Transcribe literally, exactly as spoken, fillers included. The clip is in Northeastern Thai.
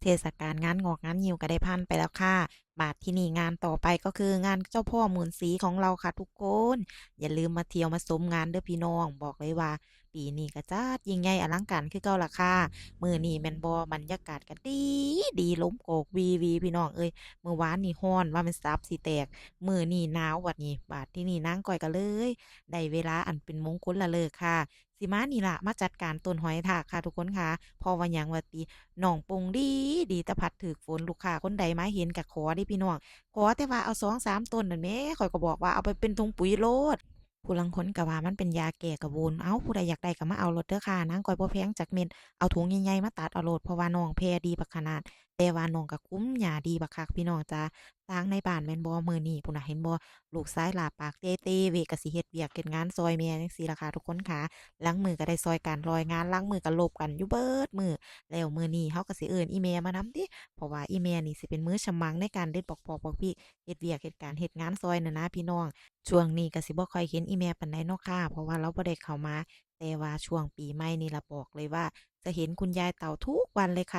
เทศกาลงานงอกงานงิ้วก็ได้ผ่านไปแล้วค่ะ บาดที่นี่งานต่อไปก็คืองานเจ้าพ่อหมื่นสีของเราค่ะทุกคน อย่าลืมมาเที่ยวมาชมงานเด้อพี่น้อง บอกเลยว่าปีนี้ก็จัดยิ่งใหญ่อลังการคือเก่าล่ะค่ะ มื้อนี้แม่นบ่ บรรยากาศก็ดีดี ลมโกกวีวีพี่น้องเอ้ย มื้อวานนี่ร้อนว่ามันสับสิแตก มื้อนี้หนาวบัดนี้ บาดที่นี่นางก้อยก็เลย ได้เวลาอันเป็นมงคลละเลิกค่ะ สิมานี่ล่ะ มาจัดการต้นหอยทากค่ะทุกคนค่ะ เพราะว่าหยังว่าติ น้องปงดีดี แต่พัดถืกฝน ลูกค้าคนใดมาเห็นก็ขอเด้พี่น้อง ขอแต่ว่าเอาสองสามต้นนั่นแหม ข้อยก็บอกว่าเอาไปเป็นถุงปุ๋ยโลด ผู้ลางคนก็ว่ามันเป็นยาแก้กระโวน เอ้า ผู้ใดอยากได้ก็มาเอาโลดเด้อค่ะ นางก้อยบ่แพงจักเม็ด เอาถุงใหญ่ๆมาตัดเอาโลด เพราะว่าน้องแผ่ดีบักขนาด แต่ว่าน้องก็คุมหญ้าดีบักคักพี่น้องจ๋า ทางในบ้านแม่นบ่ มื้อนี้พุ้นน่ะ เห็นบ่ ลูกชายหล้าปากเต้ๆ เวก็สิเฮ็ดเวียกเฮ็ดงานซอยแม่จั่งซี้ล่ะค่ะทุกคนค่ะ ลางมื้อก็ได้ซอยกันซอยงาน ลางมื้อก็ลบกันอยู่เบิดมื้อ แล้วมื้อนี้เฮาก็สิเอิ้นอีแม่มานำติ เพราะว่าอีแม่นี่สิเป็นมือฉมังในการเด็ดบักพอกบักพริก เฮ็ดเวียกเฮ็ดการเฮ็ดงานซอยนั่นนะพี่น้อง ช่วงนี้ก็สิบ่ค่อยเห็นอีแม่ปานใดเนาะค่ะ เพราะว่าลาวบ่ได้เข้ามา แต่ว่าช่วงปีใหม่นี่ล่ะบอกเลยว่าจะเห็นคุณยายเต่าทุกวันเลยค่ะ